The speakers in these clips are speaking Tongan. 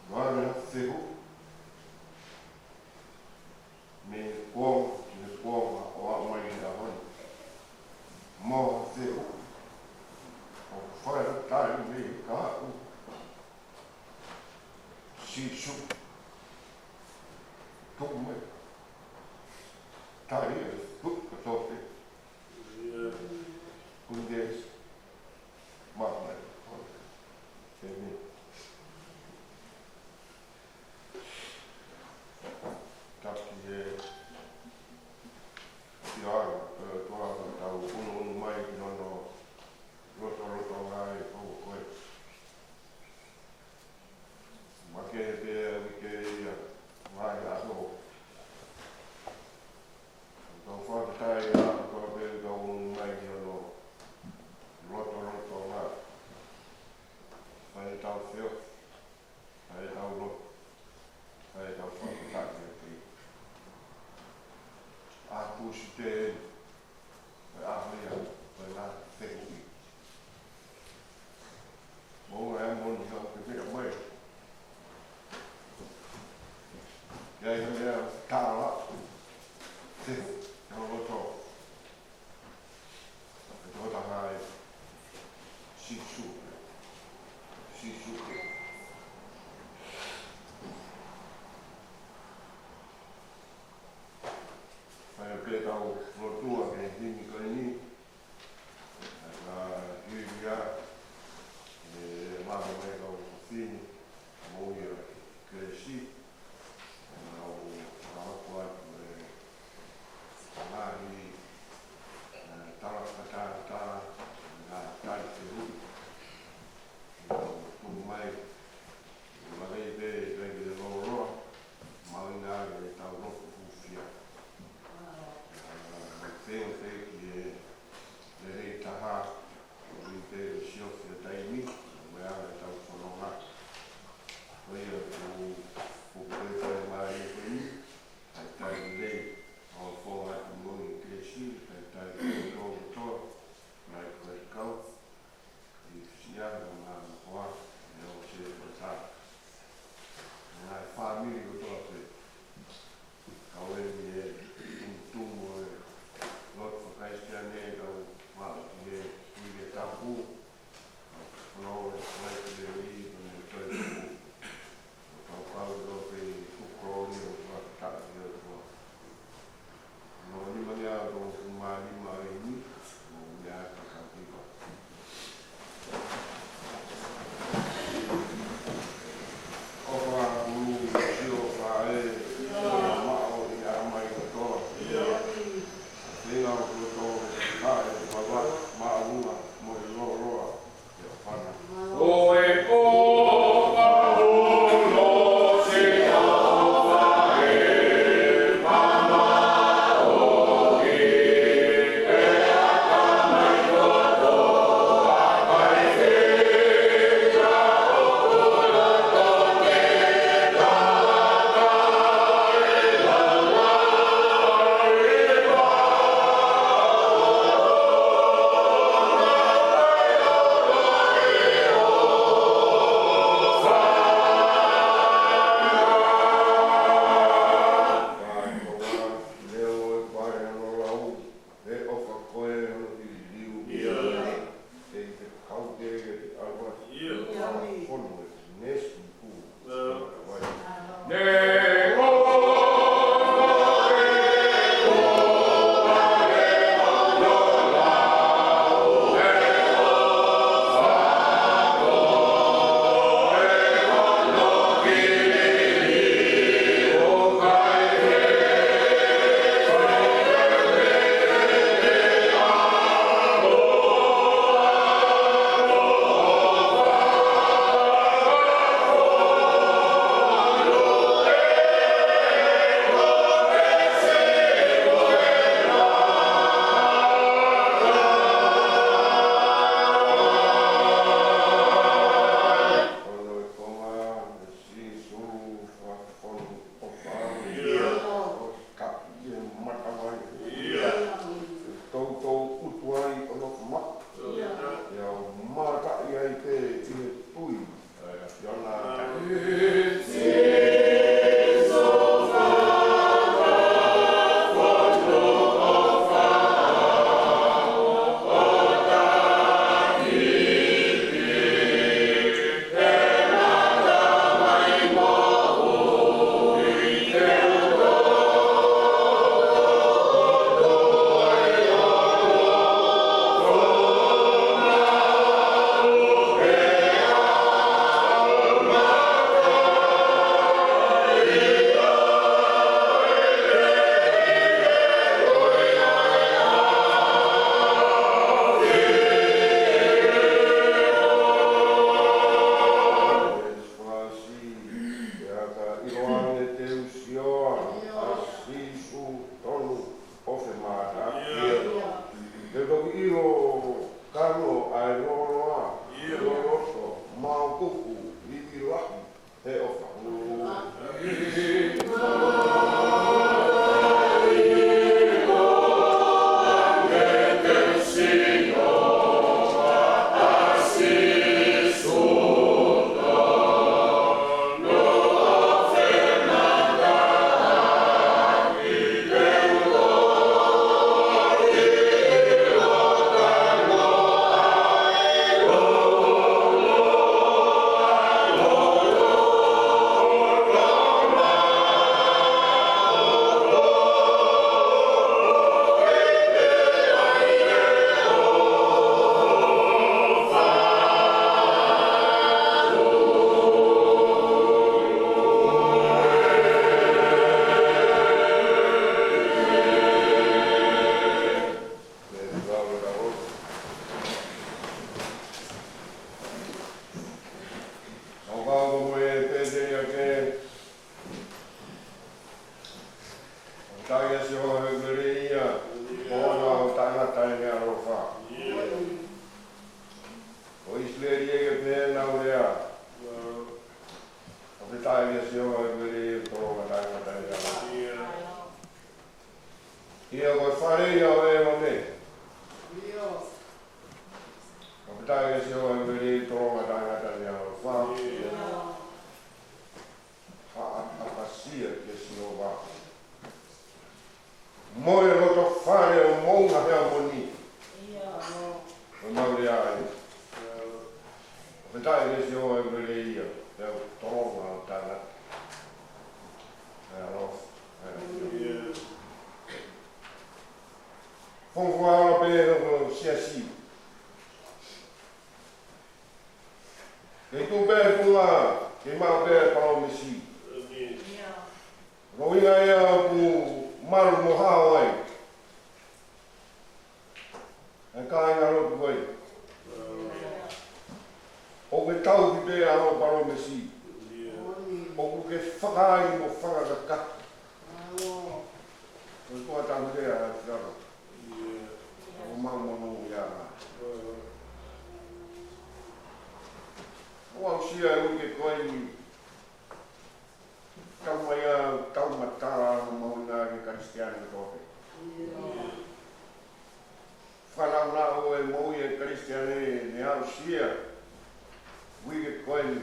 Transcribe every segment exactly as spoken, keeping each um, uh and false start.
Vale a fehu. Mei he kuonga ki he kuonga ʻo aʻu mai ki he ʻaho ni. Mo ha fehu ʻoku fai tali mei he kahaʻu. Sīsū. Tuku mai. Tali e fuʻu kotoa pē. Kundes. Mālō. ʻĒmeni. Taki e ʻia, ʻe, tua, tau ʻunuʻunu mai ki hono lotolotonga ʻi he ʻaho ko ē. Makehe pē ʻa e uike ia, ngaahi ʻaho. Tau fakafetaʻi ʻa e ʻOtua pē ʻoku tau ʻunuʻunu mai ki hono lotolotonga. Fai ʻetau feohi, fai ʻetau lotu, fai ʻetau fakafetaʻi ki he ʻEiki. ʻA e Tūsite eni, ko e ʻaho ia ʻo e ngaahi fehuʻi. Moʻunga e moʻoni ʻoku ke meʻa mai. ʻI ai ha meʻa tālaʻa, fehuʻi, ʻi ho loto. Ko e tokotaha ē, Sīsū. Sīsū. Fai pē ʻetau lotu ʻaki e himi ko eni. Ka hili ia, ʻe mālō mai kau fafine, mo ia Kelesi, ʻe nau fakahoko atu e ngaahi, ʻe, tala fakatātā, ngaahi tali fehuʻi. ʻE nau tuku mai, ʻe lelei pē, ʻikai ke lōloa, mahuʻinga ke tau lotu hūfia. ʻE, feohi pē ki he lelei taha, ʻo ʻikai ke siofi e taimi, mo e anga ʻetau fononga. Ko ia ʻoku, ʻoku pehē mai ko eni, ʻa e tali lelei, ʻo fonga atu mo e Kelesi, ʻa e tali lelei ʻo tō, mai ko e kau, ʻi Fisiʻa, ʻo ngā hoa, ʻe o se ko tā. Ai, ʻe Sihova ʻoku lelei ia, pea ʻoku tolonga ʻo taʻengata. ʻE ʻaloʻofa, ʻe ʻaloʻofa. Fakafofonga pē ʻo e siasi. Ke tuʻu pē ʻa e funga, ke maʻu pē ʻa e palōmesi. Ko e ʻuhinga ia ʻoku malu mo hao ai ʻa e kāingalotu ko ē. ʻOku ke tauhi pē ʻa hoʻo palōmesi. ʻOku ke fakaai mo fakakakato. Ko e tuʻa tauhi pē ʻa e fialo. ʻOku mau monūʻia. ʻOku ou aʻusia e uike ko eni. Tau mai ʻa e tau matala mo mahuʻinga ki he Kalisitiane kotoa pē. Fakanaunau e moʻui e Kalisitiane ne aʻusia uike ko eni.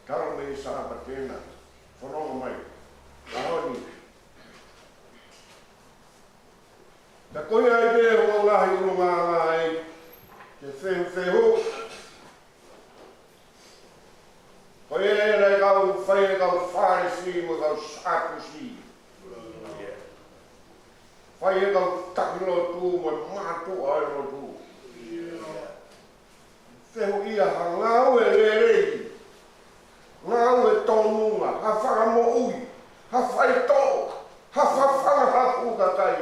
Tau mai Sāpate na, fononga mai. ʻAho ni. Ka ko ia ai pē hoʻo ngaahi ʻulungaanga ai, ke fehufehu. Ko ia ʻa e kau fai e kau Fālesi mo e kau Sātusi. Fai e kau taki lotu mo e mātuʻa ʻo e lotu. Fehuʻia ha ngāue lelei, ngāue tōnunga, ha fakamoʻui, ha faitoʻo, ha fafanga hake ʻo e kakai.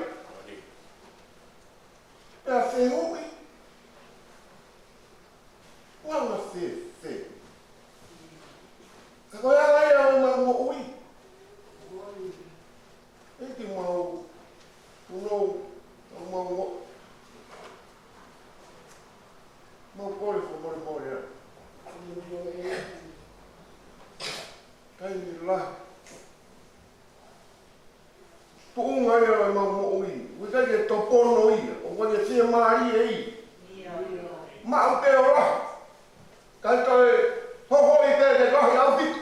Pea fehuʻi, ʻoku anga fēfē? Ka ko e anga ia ʻo ʻemau moʻui. ʻEiki, mau, mau, mau, mau kole fakamolemole ā. Taimi lahi. Tuʻunga ia ʻo ʻemau moʻui. ʻOku ʻikai ke topono ia. ʻOku ʻikai ke fiemālie ia. Maʻu pē ʻo lahi. Kae toe hohoi pē ke lahi ʻaupito.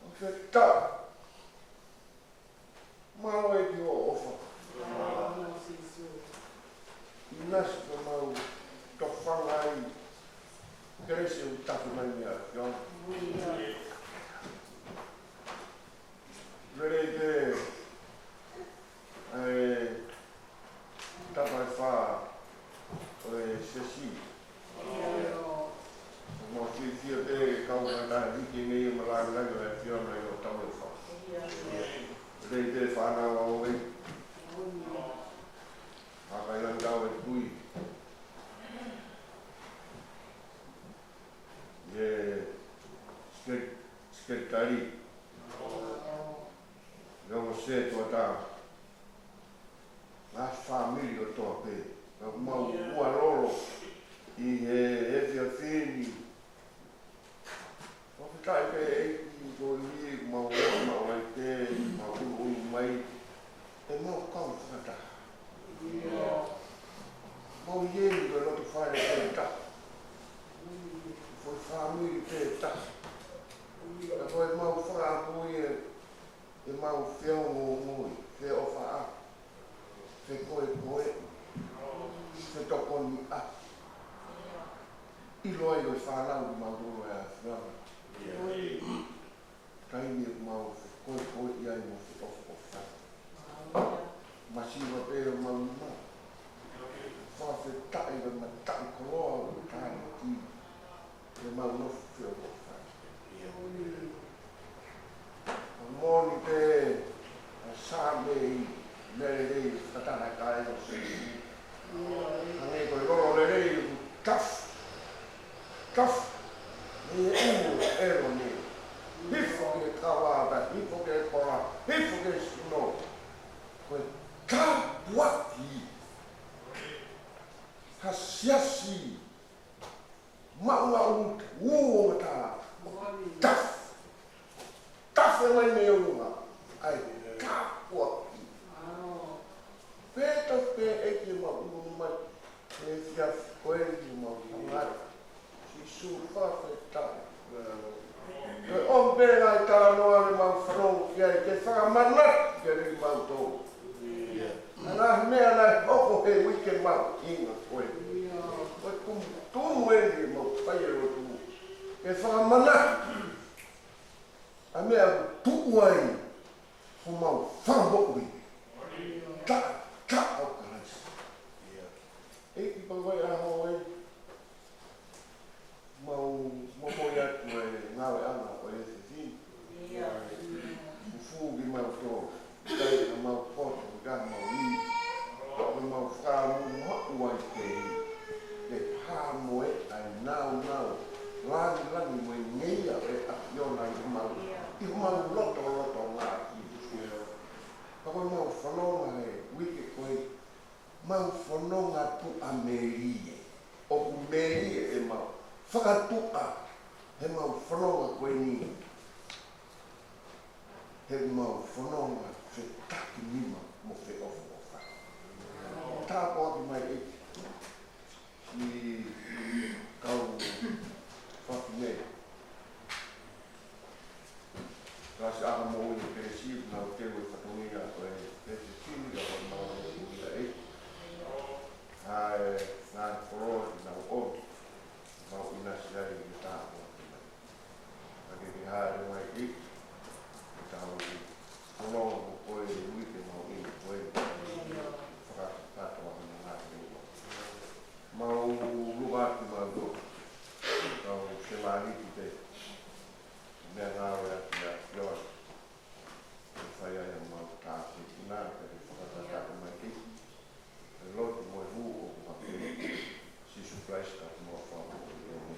ʻOku ke tā. Mālō ʻEiki hoʻo ʻofa. ʻInasi ko ʻemau tofanga ai. Kelesi ʻoku taki mai mei he ʻAfiona. Lelei pē ʻa e tapa ʻe fā ʻo e siasi. ʻOku mau fiefia pē ke kau mai tahi ke ngeia mo e lāngilangi ʻo e ʻAfiona ʻi hotau ʻofa. Lelei pē fānau ʻa e ʻOtua. Haka i lani tau e kui. ʻI he seke-, sekelitali. ʻI he ongo sētuata. Ngaahi fāmili kotoa pē. Ka mau ua lolo ʻi he efiafi ni. Fakafetaʻi pē ʻEiki ko e ʻuhi ʻoku mau ō mai pē, mau ʻunuʻunu mai, ʻemau kau fakataha. Mau ʻi heni ko e loto fale pē taha. Ko e fāmili pē taha. Ka ko ʻemau fakaʻapu ia, ʻemau feongoongoi, feʻofaʻaki, fekoekoeʻi, fetokoniʻaki. ʻIlo ai ʻe he fānau ʻoku mau tolo ʻa e ʻAfiona. Taimi ʻoku mau fekoekoeʻi ai mo feʻofaʻaki. Masiva pē ʻemau nima. Fakafetaʻi ʻi he mataʻikoloa ʻo e tānaki. ʻEmau nofo feʻofaʻaki. Moʻoni pē ʻa e Saame ʻi he meʻa lelei fakatahataha ʻo Sēmisi. Hangē ko e lolo lelei ʻoku tafu. Tafu. Mei he ʻulu ʻo ʻĒlone. Hifo ki he kava, hifo ki he kola, hifo ki he sino. Ko e tāpuaki. Ha siasi. Maʻumaʻu uo mata. Tafu. Tafu mai mei ʻolunga. ʻA e tāpuaki. Pea tapu pē ʻEiki ʻemau ʻunu mai. He efiafi ko eni ʻemau hanga ai. Sīsū fakafetaʻi. Ko e ʻomi pē ngaahi talanoa ne mau fanongo ki ai ke fakamanatu kiate kimautolu. ʻA e ngaahi meʻa naʻe hoko he uike mahuʻinga ko ē. mo e ʻai nāunau, langilangi mo e ngeia ʻo e ʻAfiona ʻi homau, ʻi homau lotolotonga ʻi he sio. Ka ko ʻemau fononga he uike ko ē, mau fononga tuʻa melie. ʻOku melie ʻemau fakatuʻa heʻemau fononga ko eni. Heʻemau fononga fetakinima mo feʻofoʻofani. Tāpuaki mai ʻEiki. Siʻi kau fafine. Kalasi ʻAho Moʻui Kelesi, nau teu e fatongia ko e pesetini, ka ko ʻemau moʻui ʻEiki. ʻA e ngaahi koloa ke nau ʻomi, mau ʻinasi ai ke tāpuaki mai. Ka ke ke haere mai ʻEiki, ke tau fononga mo koe ʻi he uike mahuʻinga ko eni. Fakakakato ʻa e ngaahi ʻEiki. Mau lua atu mau tō. Kau sevāniti pē. Meʻangāue ʻa e ʻAfiona. Ke fai ai ʻemau tāpuekina, ka ke fakakakato mai ʻEiki. He lotu mo e hū ʻoku hake ʻia Sīsū Kalaisi ko homau Fakamoʻui. ʻĒmeni.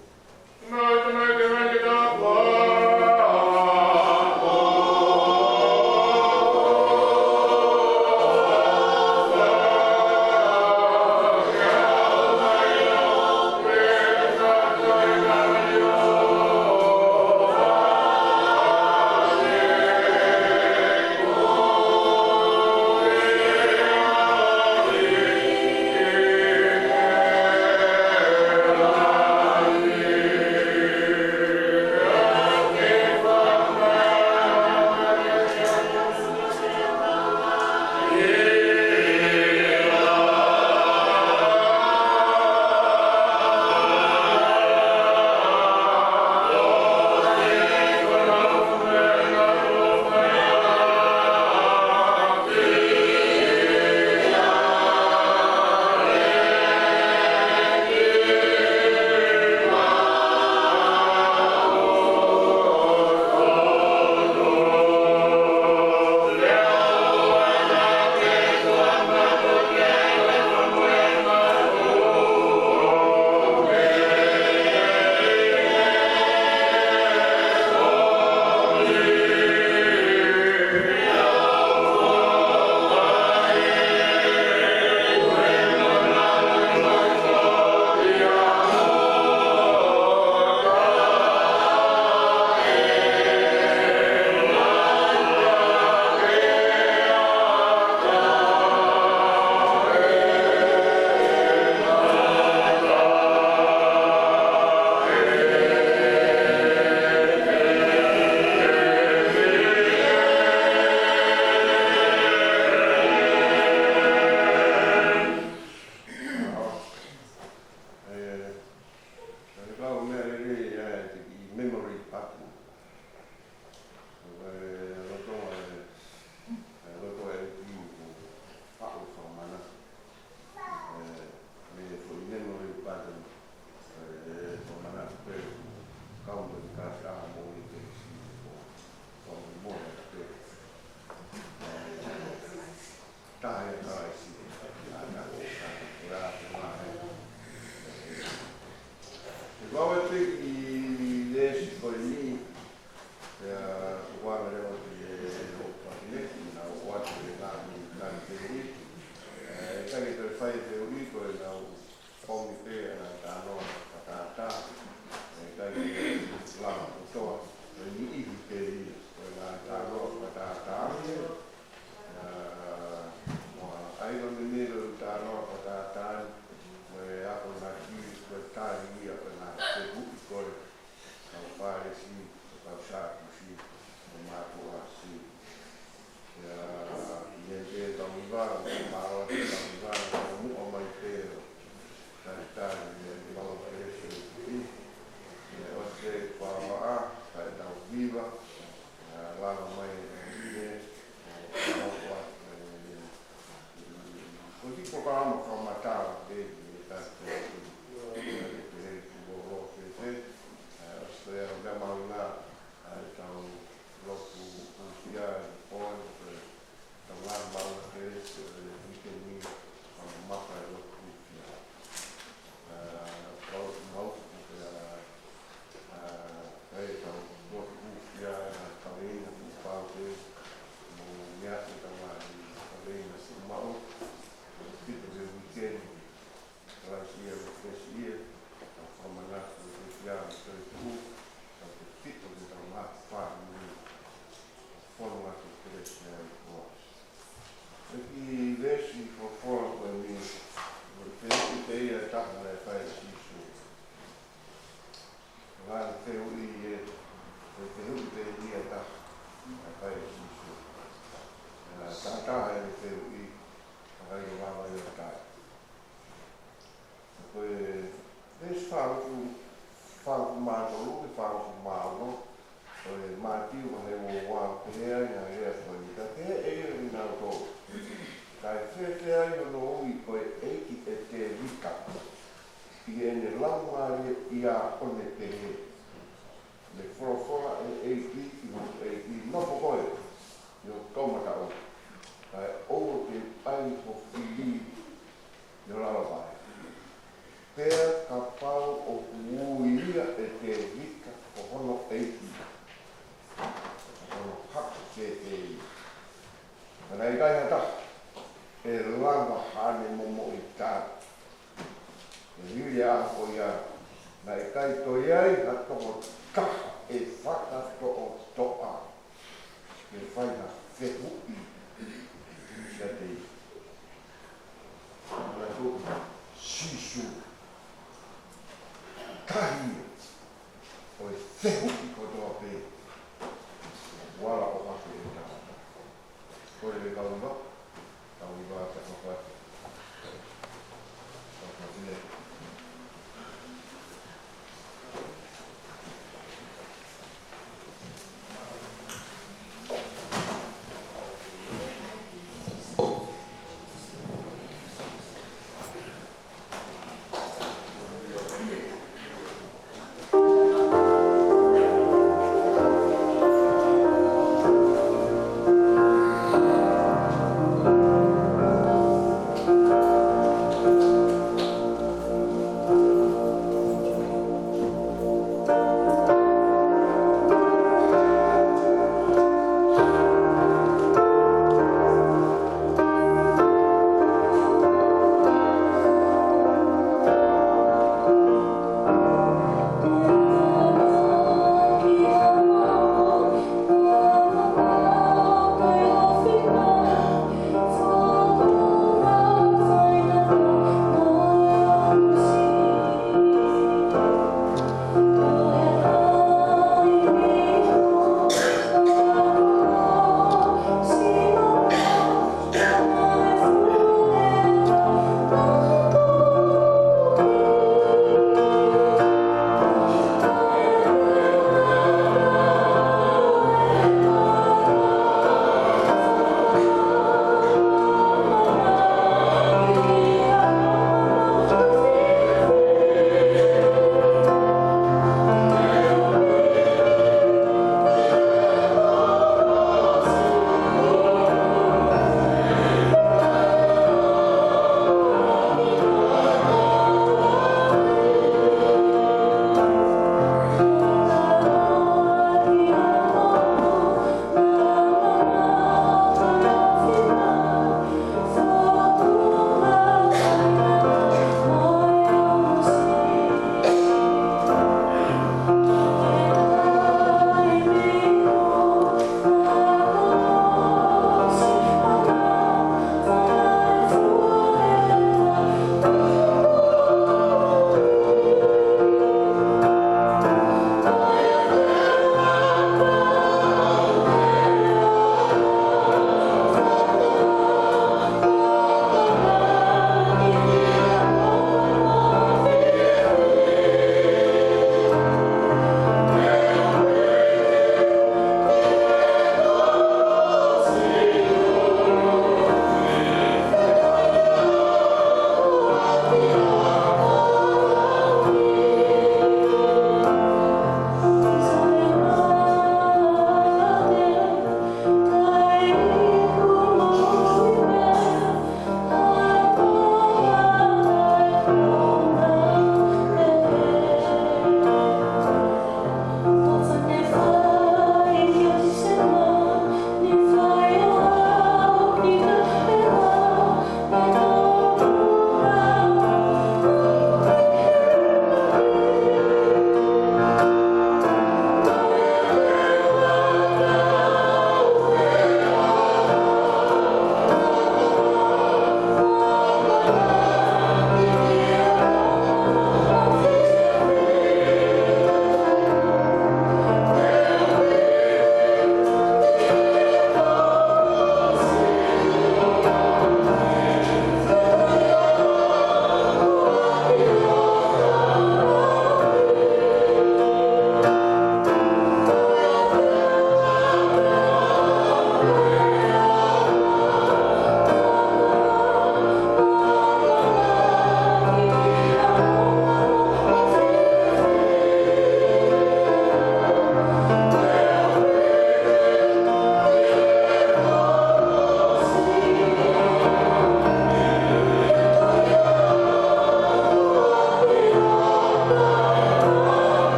Ē, ʻa e kau meʻalele ia ʻa e kiʻi memory button. Ko e lolotonga e, e lolotonga e ʻEiki ʻoku faʻu fakamanatu. Ē, mei he foʻi memory button. Ē, fakamanatu pē ʻoku kau mo e Kalasi ʻAho Moʻui Kelesi ʻoku fakamolemole pē. Ē, taha ʻia Kalaisi, ʻa ia ko e, ko e ʻAfiona ē. Te u ʻave pē kiʻi veesi ko eni, pea kuo ʻave leva ki he ʻOtua ki he, naʻa ku ʻoatu e ngaahi tali fehuʻi. Ē, ʻikai ke toe fai fehuʻi ko ē, naʻa ku ʻomi pē ʻa e ngaahi talanoa fakatātā. Ē, ʻikai ke lava kotoa, ko e niʻihi pē ia ʻo e ngaahi talanoa fakatātā. Ā, mo e ʻai ko e meʻa ʻoku talanoa fakatātā, mo e akonaki, ko e tali ia ʻo e ngaahi fehuʻi ko ē ʻa e kau Fālesi, ʻa e kau Sātusi, ʻa e mātuʻa Siu. Ia, ʻi he te tau hiva, ʻo māua te tau hiva, ʻo muʻa mai pē ʻo talitali ʻa e mau Kelesi. Ia, ʻosi e kuavaʻa, kae tau hiva, ʻa, lava mai ʻa e ʻi he, ʻo, ʻo, ʻo, ʻo, ko e kiʻi polokalama fakamatala pē, ʻi he talitali, ʻi he Sīsū. Ngaahi fehuʻi ē, ʻe fehuʻi pē ia ʻe taha, naʻe fai ʻe Sīsū. Naʻe tahataha ʻene fehuʻi, naʻe ʻikai ke vave ia ʻo taʻe. Ko e veesi fāngofulu, fāngofulu mā tolu ki he fāngofulu mā ono, ʻo e Mātiu vahe ua ua, pehē ai ʻa e lea ko eni: Ka pehē ʻe ia kiate kinautolu, Kae fēfē ai hono ui ko e ʻEiki ʻe Tēvita? ʻI heʻene laumālie ʻiate ia ʻo ne pehē, Naʻe folofola ʻe he ʻEiki ki hoku ʻEiki, Nofo koe ʻi hoku toʻomataʻu, kae ʻoua te u ʻai ho fili ʻi ho lalo vaʻe. Pea kapau ʻoku ui ia ʻe Tēvita ko hono ʻEiki, ko hono hako fēfē ia? Ka naʻe ʻikai ha taha ʻe lava haʻane momoʻi tali. Pea hili ʻa e ʻaho ko ia, naʻe ʻikai toe ʻi ai ha tokotaha ʻe fakatoʻotoʻa ke fai ha fehuʻi kiate ia. Manatuʻi, Sīsū, taha ia ʻo e fehuʻi kotoa pē, ʻoku ala ʻohake ʻe he tangata. Ko e kau hiva, kau hiva, kau hiva.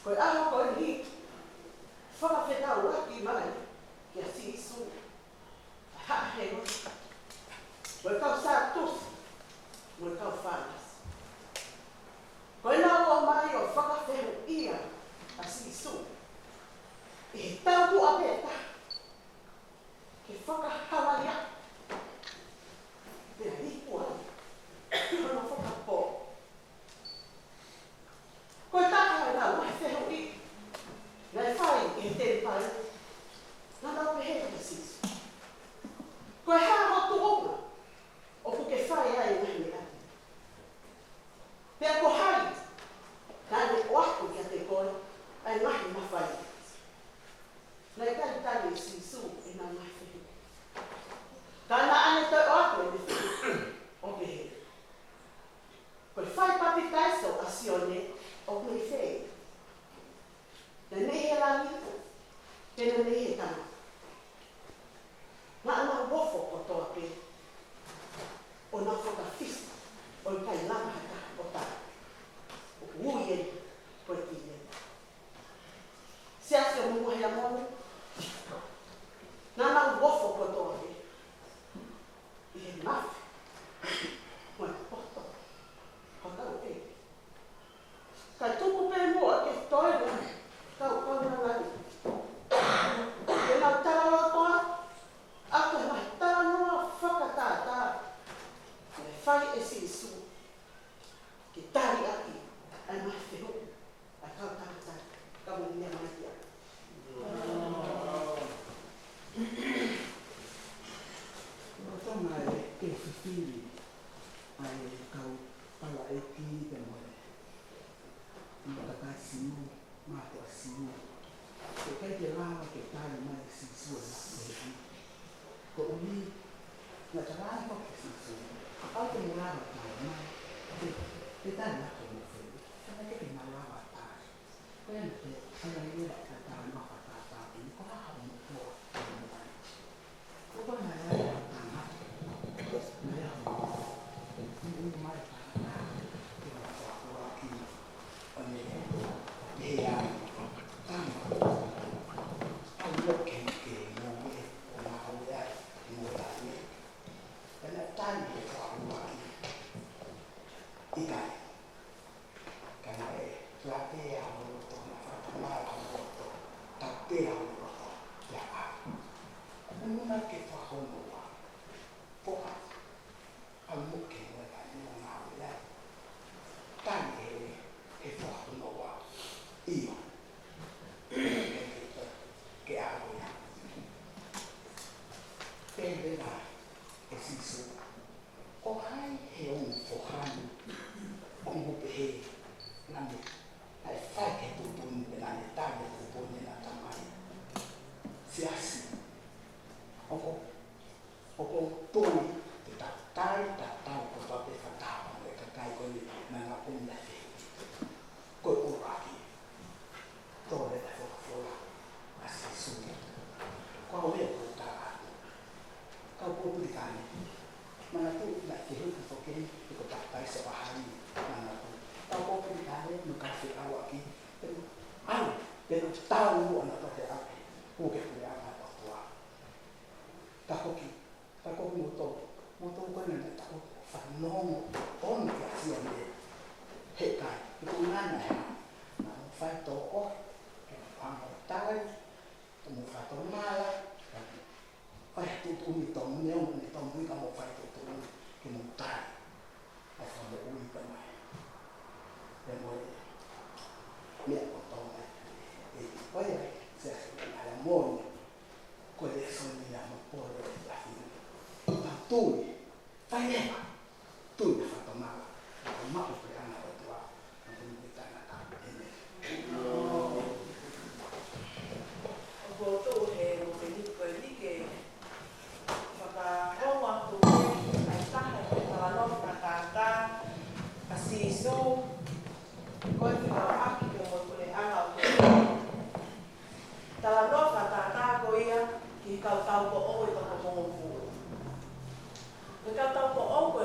Ko e ʻaho ko eni, fakafekauʻaki mai kia Sīsū ʻa e haʻa Hēloti, mo e kau Sātusi, mo e kau Fālesi. Ko ʻenau ō mai ʻo fakafehuʻia ʻa Sīsū ʻi he taumuʻa pē taha, ke fakahalalai, pea iku ai ki hono fakapō. Ko e taha ʻenau ngaahi fehuʻi naʻe fai ʻi he temipale, naʻa nau pehē kia Sīsū: Ko e hā ho tuʻunga ʻoku ke fai ai e ngaahi meʻa ni? Pea ko hai naʻa ne ʻoatu kiate koe ʻa e ngaahi mafai? Naʻe ʻikai tali ʻe Sīsū ʻenau ngaahi fehuʻi. Ka naʻa ne toe ʻoatu ʻene fehuʻi ʻo pehē: Ko e fai papitaiso ʻa Sione ʻoku mei fē? Naʻe mei he langi, pe naʻe mei he tangata? Naʻa nau ofo kotoa pē ʻo nau fakafisi, ʻo ʻikai lava ha taha ʻo tali. ʻOku ui eni ko e ʻīmeni. Siasi ʻo Nuʻu Heamoni, naʻa nau ofo kotoa pē ʻi he mafi mo e poto hotau ʻEiki. Kae tuku pē muʻa ke toe ʻa e kau kaunanga ni ke nau talaloto atu ʻaki e ngaahi talanoa fakatātā naʻe fai ʻe Sīsū ke tali ʻaki ʻa e ngaahi fehuʻi ʻa e kau tangata, ka mou meʻa mai ki ai. Lolotonga e fifili ʻa e kau palaʻeiki pea mo e, mo e kakai Siu, mātuʻa Siu, ʻoku ʻikai ke lava ke tali mai ʻe Sīsū ʻa e ngaahi fehuʻi. Koeʻuhi naʻe talaange ʻe Sīsū, kapau te mou lava tali mai, te, te tali atu hoʻomou fehuʻi. Ka naʻe ʻikai ke nau lava tali. Ko ia naʻe, ʻa ia naʻe ʻi ai e talanoa fakatātā, ko e hā hoʻomou hoa, hoʻomou hoa. Ko ia naʻe ʻi ai e tangata, naʻe ʻi ai hono hoa. Naʻe ʻunu mai e tangata ki hono fakafoaki, ʻo ne pehē ange, Tamai, ʻoku ou loto ke, ke mou ʻi he, ʻo ngāue ai, ʻi he moʻui ni. Pea naʻe tali ʻe he fakafoaki, ʻIkai. Ka naʻe latea hono loto, naʻe fakatomala hono loto, tautea hono loto, pea ʻalu. ʻUnu mai ki he foha hono ua, Foha, ʻalu muʻa ki he moʻui ni ʻo ngāue ai. Tali ʻe he, he foha hono ua, ʻIo. Ke ʻalu ia. Pehē leva ʻe Sīsū, Ko hai he ongo foha ni ʻoku mou pehē naʻa ne, naʻe fai ki ai e tuʻutuʻuni, naʻa ne tali e tuʻutuʻuni ʻena tamai? Siasi, ʻoku, ʻoku ou tui te tau tali tatau kotoa pē fakataha mo e kakai ko eni naʻa nau ʻomi e fehuʻi. Ko e ʻuluaki, tō leva e folofola ʻa Sīsū, Ko au ia ʻoku ou tala atu. Kau Popilikane, manatuʻi naʻe fehuʻi foki eni pe ko e papitaiso ʻa hai, manatuʻi. Kau Popilikane mo e kau fekauʻaki, pea nau ʻalu, pea nau taumuʻa naʻa nau toe ʻalu ki he puleʻanga ʻo e ʻOtua. Ka ko ki Ka ko kimoutolu, moutolu ko ena naʻe taʻofi, fanongo, ono ki a Sione. Heʻikai, ʻi he ʻuhinga naʻe hā, naʻa mou faitō ʻo, ke mou hanga ʻo tali, ke mou fakatomala, fai tuʻutuʻuni tōmui, ʻo ne tōmui ka mou fai tuʻutuʻuni, ke mou tali ʻa e fakamoʻui pea mo e, pea mo e meʻa kotoa mai. ʻE, ko ia, Siasi, ʻa ia moʻoni. Ko e lēsoni ia mo e pole ʻo e efiafi ni. Tau tui, fai leva, tui mo fakatomala, ʻo maʻu e puleʻanga ʻo e ʻOtua, ʻo tonu ki he taʻengata. ʻĒmeni. ʻOku ou tuʻu he mōmeniti ko eni ke fakahoa atu ʻa e taha e talanoa fakatātā ʻa Sīsū, ko e fekauʻaki pea mo e puleʻanga ʻo e ʻOtua. Talanoa fakatātā ko ia ki he kau taupoʻou ʻe toko hongofulu. Ko e kau taupoʻou ko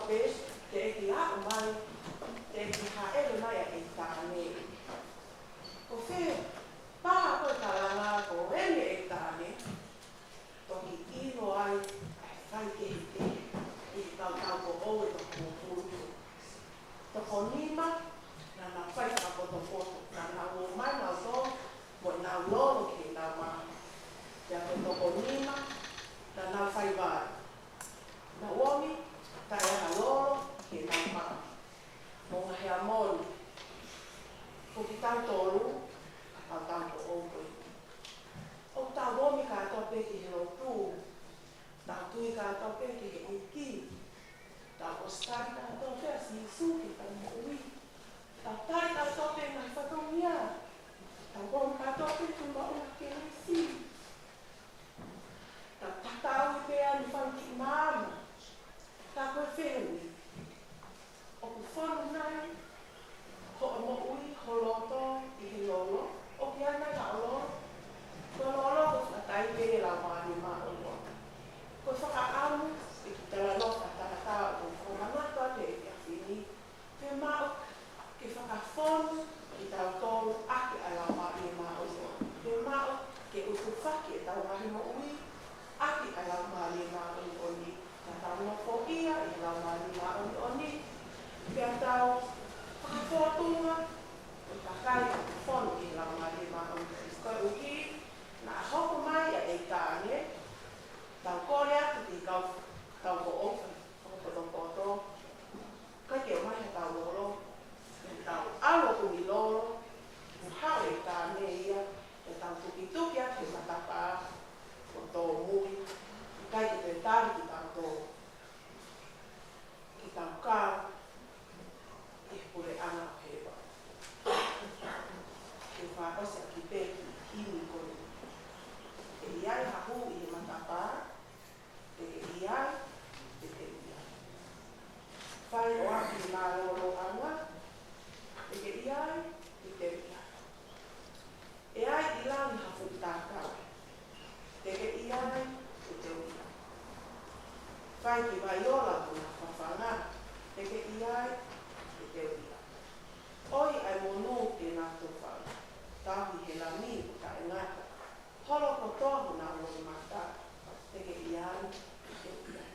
pē, teʻeki aʻu mai, teʻeki hāʻele mai ʻa ʻEitāne. Ko fē pā ko e kalanga ko eni ʻEitāne, toki ʻilo ai ʻa e faikehekehe ʻi he kau taupoʻou ʻe toko hongofulu. Toko nima naʻa nau fai fakapotopoto, naʻa nau ō mai nautolu mo ʻenau lolo ki heʻenau maama. Pea ko e toko nima naʻa nau fai vai. Naʻa nau omi, taʻe ʻi ai ha lolo ki heʻenau maama. Moʻunga Heamoni, ko kitautolu, kau taupoʻou ko ē, ʻoku tau omi kātoa pē ki he lotu, tau tui kātoa pē ki he ʻEiki, tau ʻosi tali kātoa pē ʻa Sīsū ki heʻetau moʻui, tau tali kātoa pē ngaahi fatongia, tau omi kātoa pē ki he moʻunga kelesi. Tau tatau pē ʻa e fanga kiʻi maama. Ka ko e fehuʻi, ʻoku fonu nai hoʻo moʻui, ho loto ʻi he lolo? ʻOku ʻi ai nai haʻo lolo? Ko e lolo ko e fakatātā pē ʻi he Laumālie Māʻoniʻoni. Ko e fakaʻamu ʻeku talanoa fakatātā ʻoku ou fakamanatu atu he efiafi ni, ke maʻu ke fakafonu kitautolu ʻaki ʻa e Laumālie Māʻoniʻoni. Ke maʻu ke ʻutufaki ʻetau ngaahi moʻui ʻaki ʻa e Laumālie Māʻoniʻoni. Ka tau nofoʻia ʻi he Laumālie Māʻoniʻoni, pea tau fakafōtunga ʻo kakai ʻoku fonu ʻi he Laumālie Māʻoniʻoni. Koeʻuhi naʻa hoko mai ʻa ʻEitāne, tau kole atu ki he kau taupoʻou fakapotopoto, ʻikai ke ʻomai haʻatau lolo, tau ʻalu ʻo kumi lolo, ʻo haʻu ʻEitāne ia, ʻo tau tukituki atu he matapā ʻo tōmui, ʻikai ke toe tali kitautolu ke tau kau ʻi he puleʻanga ʻo hēvani. Ke fakaʻosi ʻaki pē ki he himi ko eni. ʻE ʻi ai ha hū ʻi he matapā, te ke ʻi ai, te te ʻi ai. Fai ʻo aʻu ki he mālōlōʻanga, te ke ʻi ai, te te ʻi ai. ʻE ʻi ai ʻi langi ha fuʻu tākanga, te ke ʻi ai, te te ʻi ai. Fai ki Vaiola mo ʻena fafanga, te ke ʻi ai, te te ʻi ai. ʻOi ʻa e monū ki heʻena tōfanga, tauhi he lami ʻo taʻengata, holo kotoa honau loʻimata, te ke ʻi ai, te te ʻi ai.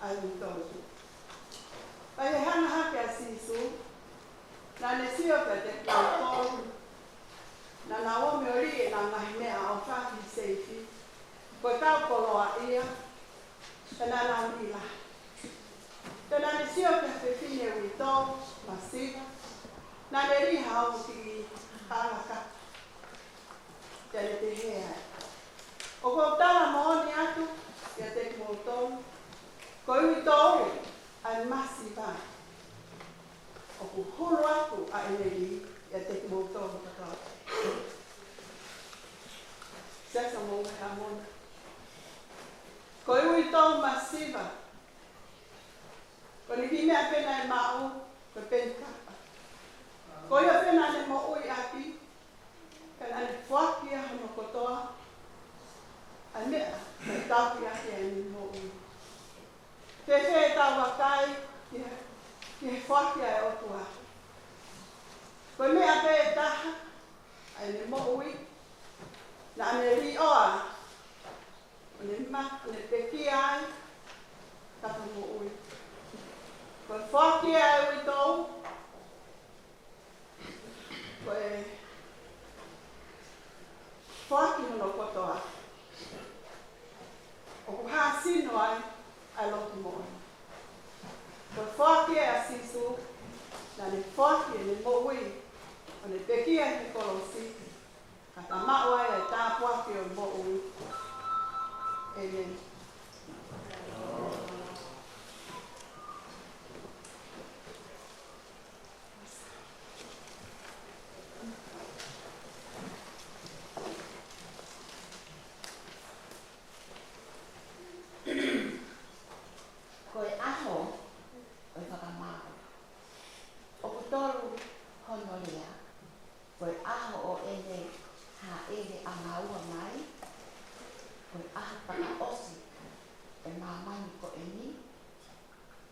ʻa e uitoʻu. Pea ʻi he hanga hake ʻa Sīsū, naʻa ne sio kiate kinautolu naʻa nau ō ʻo liʻaki ʻenau ngaahi meʻaʻofa ki he seifi, ko e kau koloaʻia, pea naʻa nau lī lahi. Pea naʻa ne sio ki ha fefine uitou masiva, naʻa ne lī ha ongo kiʻi ʻalakaka. Pea ne pehē ai, ʻOku ou tala moʻoni atu kiate kimoutolu, ko e uitou ʻa e masiva, ʻoku hulu atu ʻa ʻene lī ʻiate kimoutolu kotoa. Siasi mo e Hamona. Ko e uitou masiva, ko ʻene kiʻi meʻa pē naʻe maʻu, ko e peni kapa. Ko ia pē naʻa ne moʻui ʻaki, ka naʻa ne foaki ʻa hono kotoa ʻa e meʻa naʻe tauhi ʻaki ʻene moʻui. Fēfē ʻetau vakai ki he, ki he foaki ʻa e ʻOtua? Ko e meʻa pē ʻe taha ʻa ʻene moʻui naʻa ne lī ʻo ʻo ne ma, ʻo ne pekia ai, tapa moʻui. Ko e foaki ʻa e uitou, ko e foaki hono kotoa, ʻoku hāsino ai ʻa e loto moʻui. Ko e foaki ʻa Sīsū, naʻa ne foaki ʻene moʻui, ʻo ne pekia he kolosi, kae maʻu ai ʻa e tāpuaki ʻo e moʻui. ʻĒmeni. Ko e ʻaho ʻo e fakamaau. ʻOku tolu hono lea. Ko e ʻaho ʻo ʻene hāʻele ʻanga ua mai, ko e ʻaho fakaʻosi ʻo e māmani ko eni,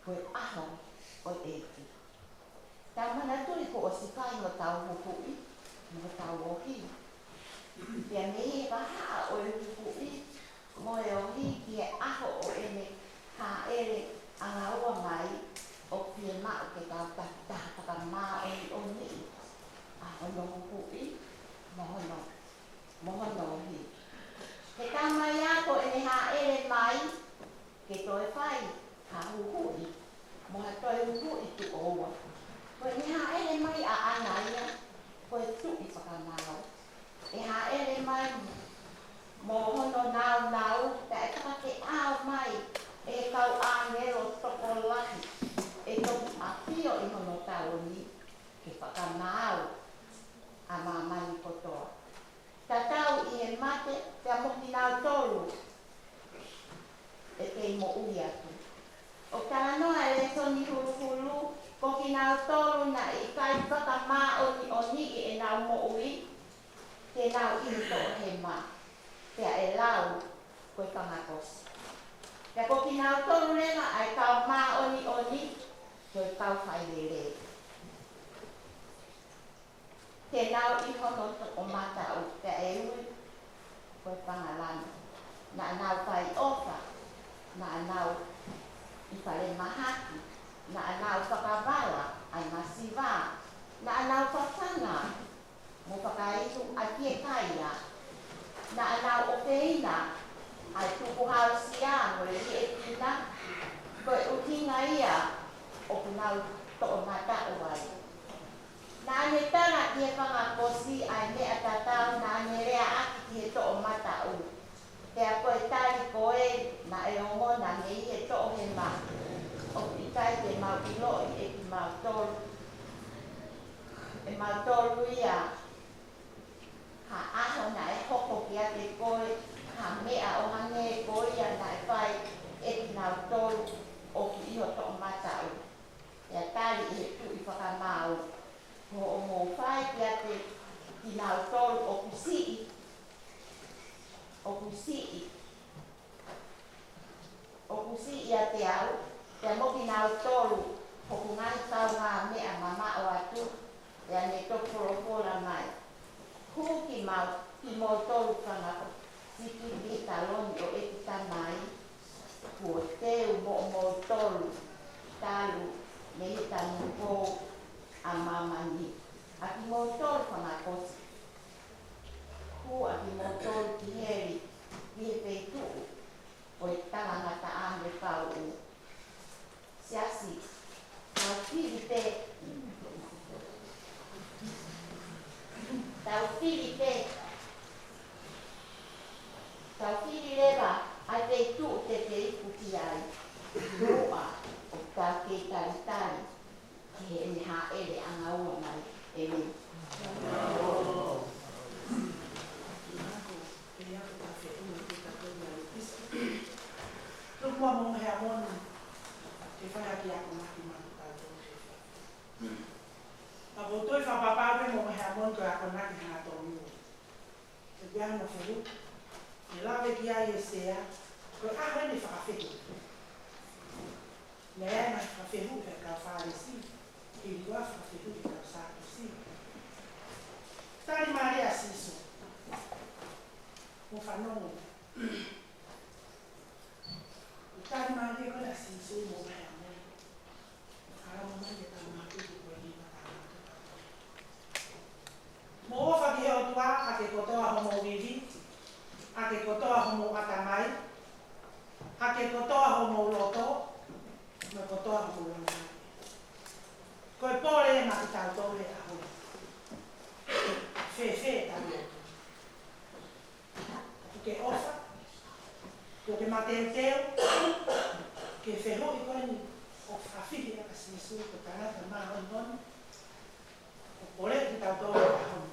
ko e ʻaho ʻo e ʻEiki. Tau manatuʻi kuo ʻosi fai hotau huhuʻi mo hotau ohi. Pea mei he vahaʻa ʻo e huhuʻi mo e ohi ki he ʻaho ʻo ʻene hāʻele ʻanga ua mai, ʻoku fiemaʻu ke tau takitaha fakamāʻoniʻoniʻi ʻa hono huhuʻi mo hono, mo hono ohi. He taumaiā ko ʻene hāʻele mai, ke toe fai ha huhuʻi mo ha toe huhuʻi tuʻo ua. Ko ʻene hāʻele mai ʻaʻana ia, ko e Tuʻi fakamaau. ʻE hāʻele mai mo hono nāunau, pea ʻe fakateʻao mai ʻe he kau ʻāngelo tokolahi, ʻe toki ʻafio ʻi hono tao ni, ke fakamaau ʻa māmani kotoa. Tatau ʻi he mate, pea mo kinautolu ʻe kei moʻui atu. ʻOku talanoa e lēsoni huluhulu, ko kinautolu naʻe ʻikai fakamāʻoniʻoniʻi ʻenau moʻui, te nau ʻi he toʻohema, pea ʻe lau ko e fanga kosi. Pea ko kinautolu leva ʻa e kau māʻoniʻoni, ko e kau failelei. Te nau ʻi hono toʻomataʻu, pea ʻe ui ko e fanga lanu. Naʻa nau fai ʻofa, naʻa nau ʻi falemahaki, naʻa nau fakavala ʻa e masiva, naʻa nau fafanga mo fakainu ʻa e fiekaia, naʻa nau ʻofeina ʻa e tukuhāusia mo e liʻekina, ko e ʻuhinga ia ʻoku nau toʻomataʻu ai. Naʻa ne tala ki he fanga kosi ʻa e meʻa tatau naʻa ne leaʻaki ki he toʻomataʻu. Pea ko e tali ko ē naʻe ongona mei he toʻohema, ʻoku ʻikai te mau ʻiloʻi ʻe kimautolu, ʻe mautolu ia, ha ʻaho naʻe hoko kiate koe ha meʻa ʻo hangē ko ia naʻe fai ʻe kinautolu ʻoku ʻi ho toʻomataʻu. Pea tali ʻe he Tuʻi fakamaau, ko hoʻomou fai kiate kinautolu ʻoku siʻi, ʻoku siʻi, ʻoku siʻi ʻiate au, pea mo kinautolu hoku ngaahi kaungāmeʻa mamaʻo atu, pea ne toki folofola mai, Hū kimau-, kimoutolu fanga kosi ki he taloni ʻo ʻeku Tamai, Kuo teu moʻomoutolu talu mei he tanupou ʻa māmani, ʻa kimoutolu fanga kosi. Hū ʻa kimoutolu ki heli, ki he feituʻu ʻo e talangataʻa mo e pauʻu. Siasi, tau fili pē, tau fili pē, tau fili leva ʻa e feituʻu te ke iku ki ai. Muʻa ʻoku tau kei talitali ki heʻene hāʻele ʻanga ua mai. ʻĒmeni. Tuku muʻa Mōmoheamoni ke fai ha kiʻi akonaki maʻatautolu. Ka ʻoku ou toe fakapapau pē Mōmoheamoni ko e akonaki hangatonu. ʻE pea no fehuʻi. ʻE lave ki ai e sea, ko e ʻaho eni fakafehuʻi. Naʻe ʻi ai e ngaahi fakafehuʻi ʻa e kau Fālesi, hili ko ia fakafehuʻi ʻa e kau Sātusi. Tali mālie ʻa Sīsū. Mou fanongo. Tali mālie ko ē ʻa Sīsū Mōmoheamoni. Ala mo mai ke tau mātuku ko eni ma tau mātuku. Mou ʻofa ki he ʻOtua ʻaki e kotoa homou ivi, ʻaki e kotoa homou ʻatamai, ʻaki e kotoa homou loto, mo e kotoa homou laumālie. Ko e pole maʻa kitautolu he ʻaho ni. Fēfē ʻetau lotu? Kuo ke ʻofa? Kuo ke mateuteu ki he fehuʻi ko eni ʻoku fakafihi ʻaki ʻa Sīsū ko e tangata māʻoniʻoni? ʻOku poleʻi kitautolu he ʻaho ni.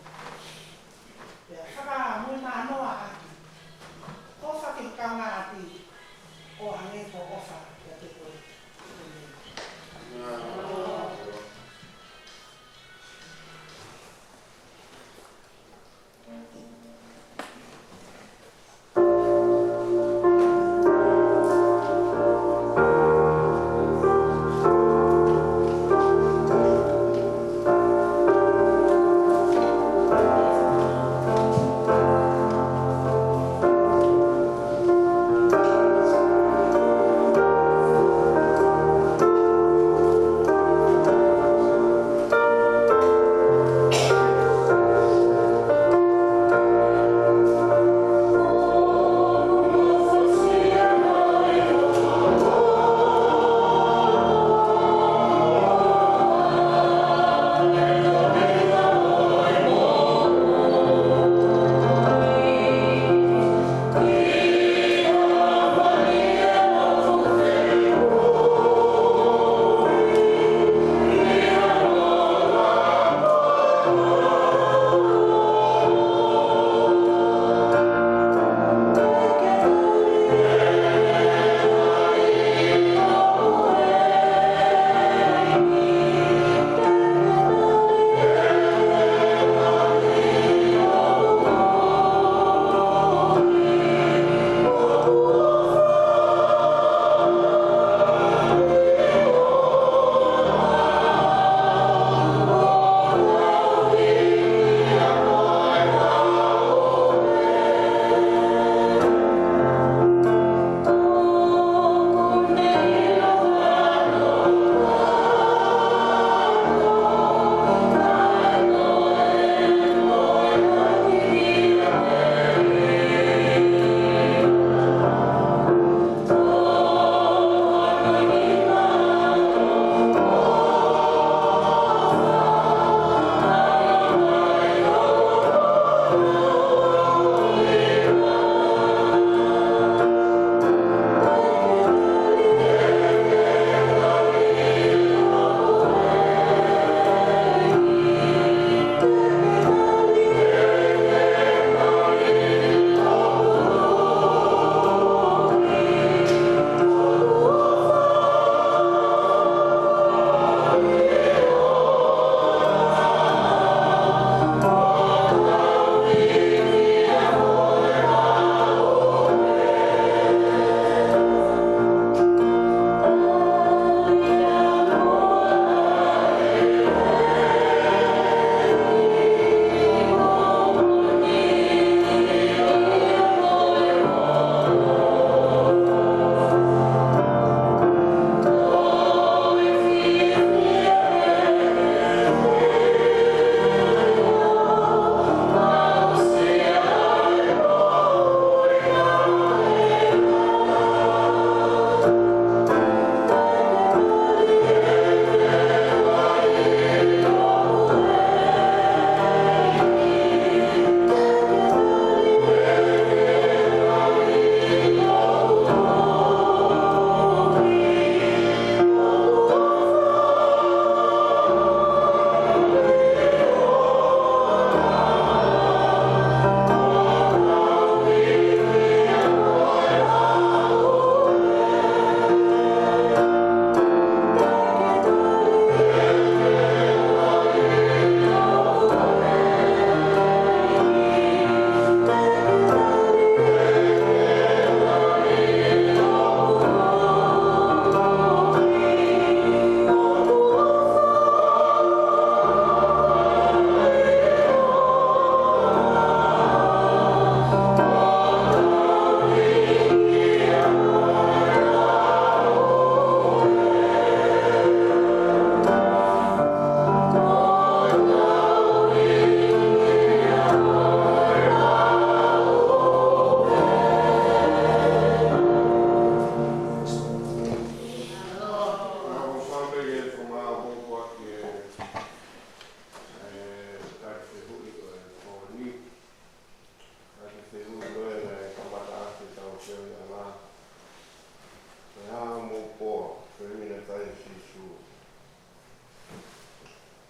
Pea fakamuimui noa ʻaki. ʻOfa ki ho kaungāʻapi ʻo hangē ko hoʻo ʻofa kiate koe. ʻĒmeni.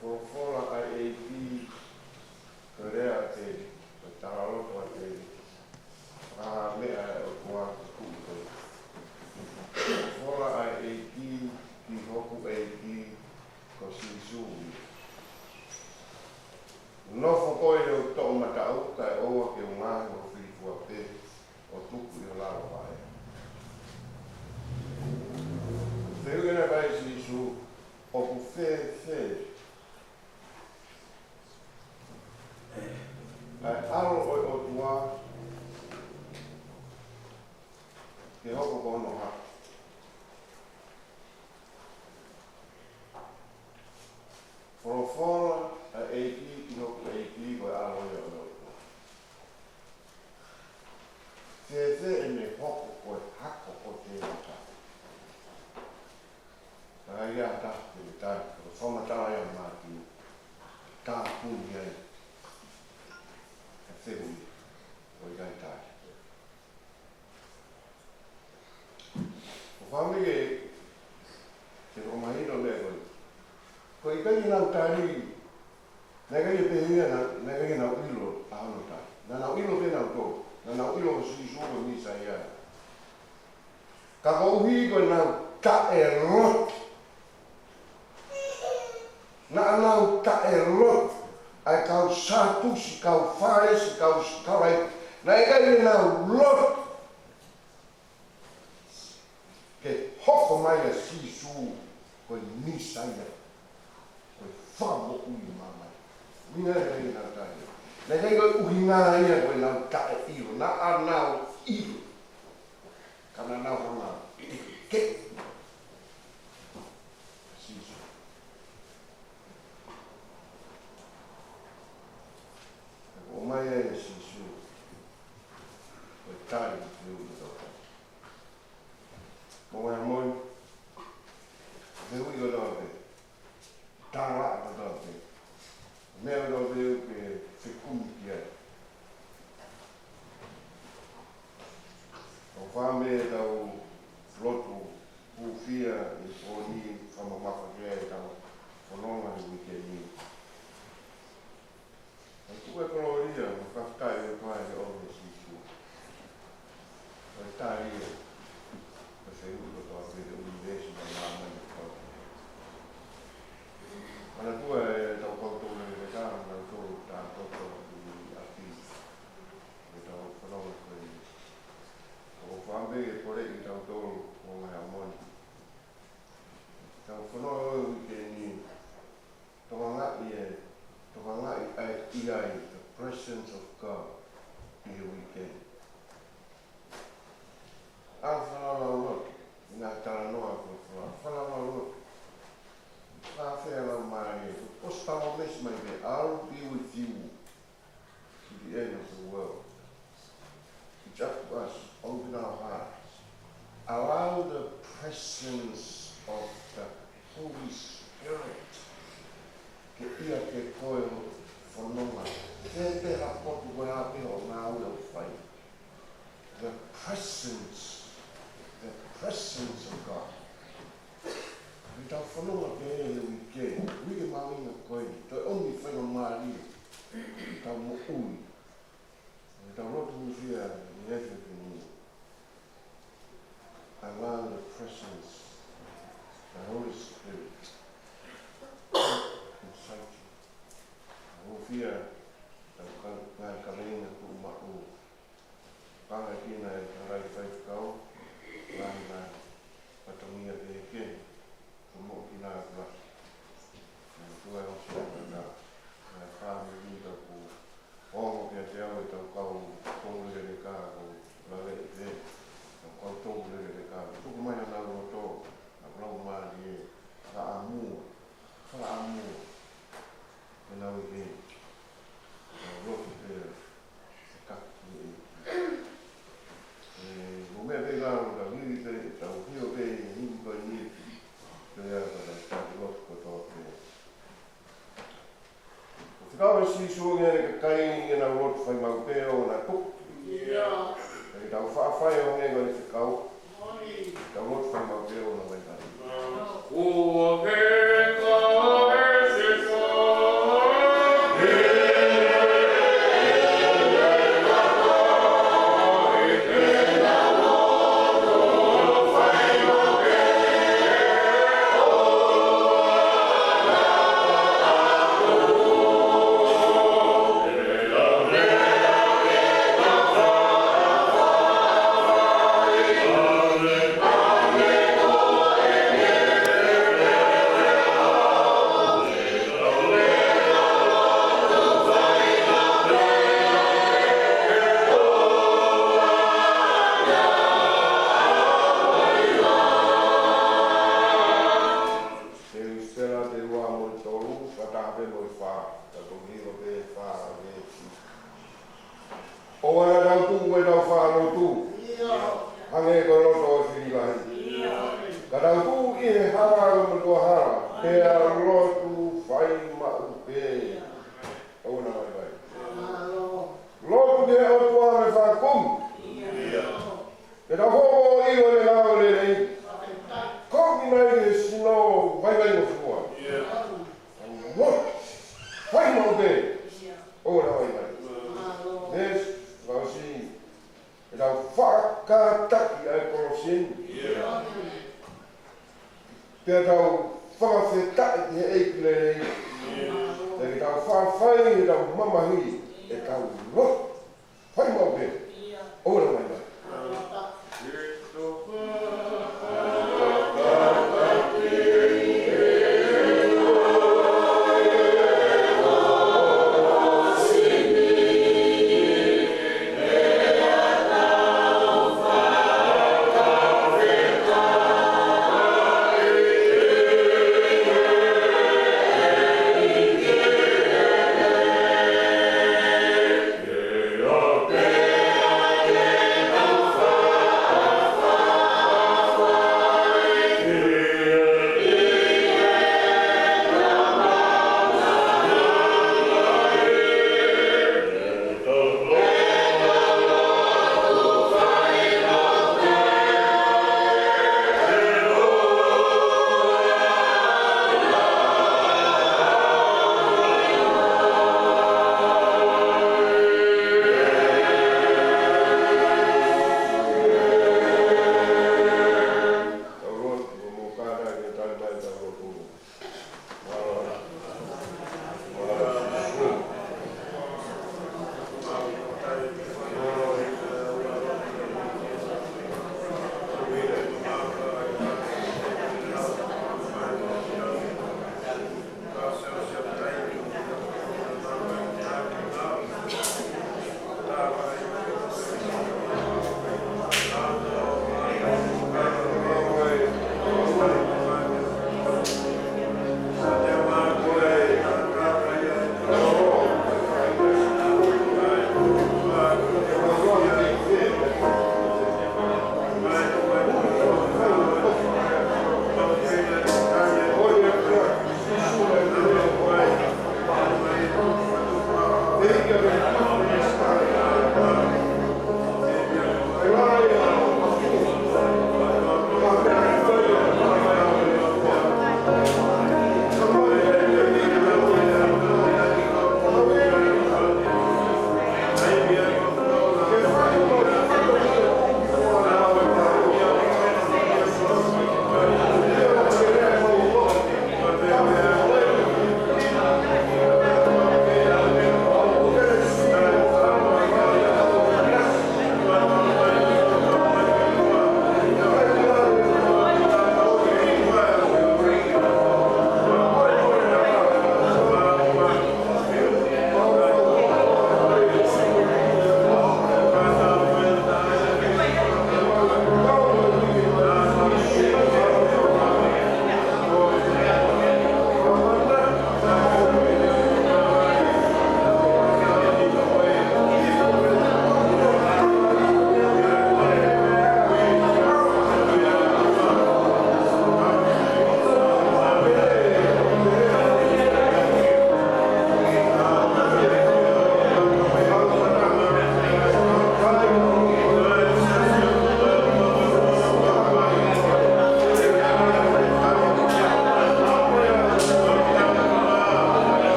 Folofola ʻa e ʻEiki, ko e lea ʻa Tēvita, ko e talaloto ʻa Tēvita. Ko e meʻa ʻa e ʻOtua ki he kupu ko ē. Folofola ʻa e ʻEiki ki hoku ʻEiki, ko Sīsū ia. Nofo koe ʻi hoku toʻomataʻu, kae ʻoua ke u ngaohi hoku filifua pē ʻo tuku ʻi ho lalo vaʻe. Fehuʻi ʻena ʻe Sīsū, ʻoku fēfē ʻa e ʻAlo ʻo e ʻOtua ke hoko ko hono hako? Folofola ʻa e ʻEiki ki hoku ʻEiki, ko e ʻAlo ia ʻo e ʻOtua. Fēfē ʻene hoko ko e hako ʻo Tēvita? Ka ʻi ai ha taha ke ne tali, ko e fakamatala ia ʻa Mātiu, tāpuni ai ʻa e fehuʻi, ʻoku ʻikai tali. ʻOku ou fakaʻamu ke, ke fakamahino e meʻa ko ē. ʻOku ʻikai ke nau tali, naʻe ʻikai ke pehē ia naʻa, naʻe ʻikai ke nau ʻilo ʻa hono tali. Naʻa nau ʻilo pē nautolu. Naʻa nau ʻilo ko Sīsū ko e Mīsaia. Ka koeʻuhi ko ʻenau taʻelotu. Naʻa nau taʻelotu. ʻA e kau Sātusi, kau Fālesi, kau sikalaipe. Naʻe ʻikai ke nau lotu ke hoko mai ʻa Sīsū ko e Mīsaia, ko e Fakamoʻui ʻo māmani. Meʻa ia naʻe ʻikai ke nau tali. Naʻe ʻikai ko e ʻuhinga ia ko ʻenau taʻeʻilo, naʻa nau ʻilo. Ka naʻa nau hanga ʻo teke Sīsū. Ka kuo ʻomai ai ʻe Sīsū ko e tali ki he fehuʻi kotoa pē. Mo e moʻoni, fehuʻi kotoa pē. Tala kotoa pē. Meʻa kotoa pē ʻoku ke fekumi ki ai. ʻOku ou fakaʻamu ke tau lotu hūfia ʻi he pō ni, fakamamafa ki ai ʻetau fononga he uike ni. Kae tuku e kolōlia mo e fakafetaʻi ki he ʻOtua ʻi he ʻofa ʻa Sīsū. Ko e tali ia ki he fehuʻi kotoa pē ʻi he ʻunivēsi mo māmani kotoa. Manatua ʻetau kau tō leleka, kitautolu tākoto ʻi ʻapi. ʻEtau fononga ko eni. ʻOku ou fakaʻamu ke poleʻi kitautolu mo e ngaahi ʻaho ni. ʻEtau fononga ʻo e uike ni, tokangaʻi e, tokangaʻi ʻa e ʻi ai, the presence of God ʻi he uike ni. ʻAlu ʻo fanongo lotu ʻi he ngaahi talanoa ko e folofola, fanongo lotu. Fakafeʻiloaki mai, ʻosi palōmesi mai pē, I'll be with you to the end of the world. It's up to us, open our hearts. Allow the presence of the Holy Spirit ke ʻiate koe ʻi hoʻo fononga. Fēfē ha potu ko e hā pē hoʻo ngāue ʻoku fai. The presence, the presence of God. ʻEtau fononga pē he uike, uike mahuʻinga ko eni, toe ʻomi faingamālie ʻetau moʻui. ʻEtau lotu hūfia ʻi he efiafi ni. Allow the presence, the Holy Spirit, incite you. Hūfia ʻetau ka-, ngaahi kaveinga tuʻumaʻu. Panga kina e kakai faifekau, ngaahi ngaahi fatongia kehekehe, ko e moʻui kina ʻa e kula. Naʻe tuai ʻosi ʻa e ngaahi fāmili ʻoku ongo kiate au ʻetau kau tō leleka, ʻoku ou lave ʻi he ʻetau kau tō leleka. Tuku mai honau loto, honau laumālie, fakaʻamu, fakaʻamu. Pea nau ʻi heni. Nau lotu pē, ʻo fekau ki he ʻEiki. ʻE, mo e meʻa pē ʻoku tau lili pē, tau hio pē, ʻi he himi ko eni. Pea ka tau lotu kotoa pē. Ko e fekau ʻa Sīsū ki heʻene kakai ke nau lotu fai maʻu pē ʻo na tuku. ʻIo. Pea ke tau faʻa fai ʻo hangē ko ʻene fekau. Moʻoni. Tau lotu fai maʻu pē ʻo na vaivai. ʻIo. Ka tau tuʻu ʻi he hala mo tuʻa hala, pea lotu fai maʻu pē. ʻOua naʻa vaivai. Lotu ki he ʻOtua mo e fanga kumi. Ke tau hoko ʻo ʻilo ʻene ngāue lelei. Kovi mai he sino vaivai mo fua. Lotu fai maʻu pē. ʻOua naʻa vaivai. Veesi, veesi. Ke tau fakakātaki ʻa e kolosi ni. Pea tau fakafetaʻi ki he ʻEiki lelei. Pea ke tau fakafai ʻetau mamahi, ʻetau lotu fai maʻu pē. ʻOua naʻa vaivai.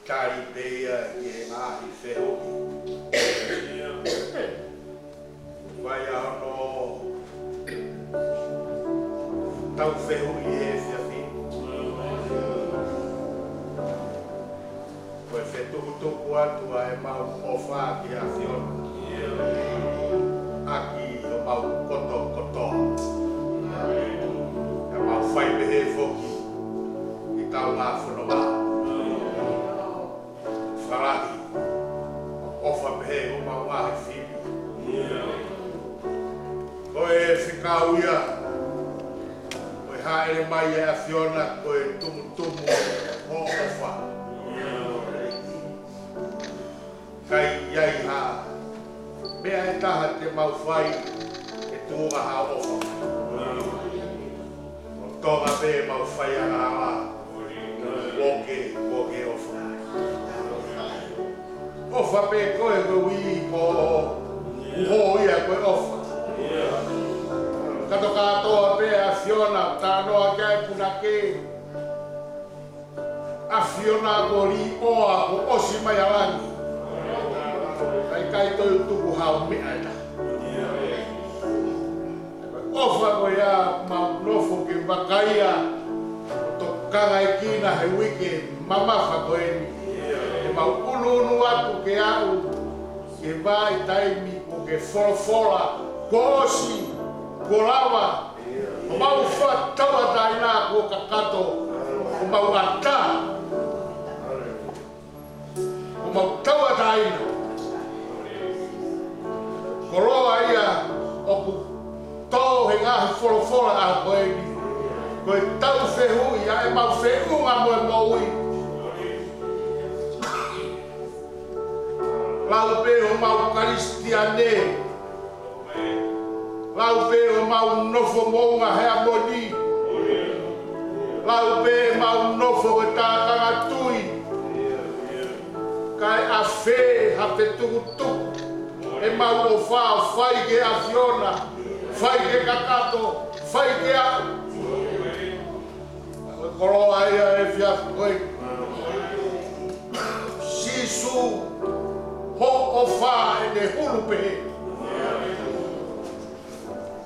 Tali pē ia ki he ngaahi fehuʻi. Fai ʻa hono tau fehuʻi he efiafi ni. Ko e fetukutuku atu ʻa ʻemau ʻofa ki he ʻAfiona ʻaki homau kotoa kotoa. Ka mau fai pehē foki ʻi heʻetau ngaahi fononga. Falahi, ʻofa pehē homau ngaahi fili. Ko e fekau ia, ko e hāʻele mai ʻa e ʻAfiona ko e tumutumu hoʻo ʻofa. ʻIkai ʻi ai ha meʻa ʻe taha te mau fai ʻe tuʻunga ha ʻofa. ʻO Tonga pē mau fai angahala. Kuo ke, kuo ke ʻofa. ʻOfa pē koe ko e uho, uho ia ko e ʻofa. Kātoa kātoa pē ʻAfiona, talanoa ki ai e punake. ʻAfiona ko e līʻoa kuo ʻosi mai ʻa langi. ʻIkai, ʻikai toe tuku ha meʻa ʻe taha. ʻOfa ko ia mau nofo ke vakaia, tokanga ki ai he uike mamafa ko eni. ʻE mau ʻunuʻunu atu ke aʻu ki he vahaʻa taimi kuo ke folofola, kuo ʻosi, kuo lava, ʻo mau fakatauʻatāina kuo kakato, ʻo mau ʻatā, ʻo mau tauʻatāina. Koloa ia ʻoku tō he ngaahi folofola ʻa ko eni. Ko e tau fehuʻi ʻa ʻemau feʻunga mo e moʻui. Lau pē homau Kalisitiane. Lau pē homau nofo moʻunga he ʻaho ni. Lau pē homau nofo ko e tākanga tui. Kae ʻafē ha fetukutuku ʻemau ʻofa, fai ki he ʻAfiona, fai ki he kakato, fai ki he ʻaho. Ko e koloa ia ʻo e efiafi ko eni. Sīsū, hoʻo ʻofa ʻene hulu pehē.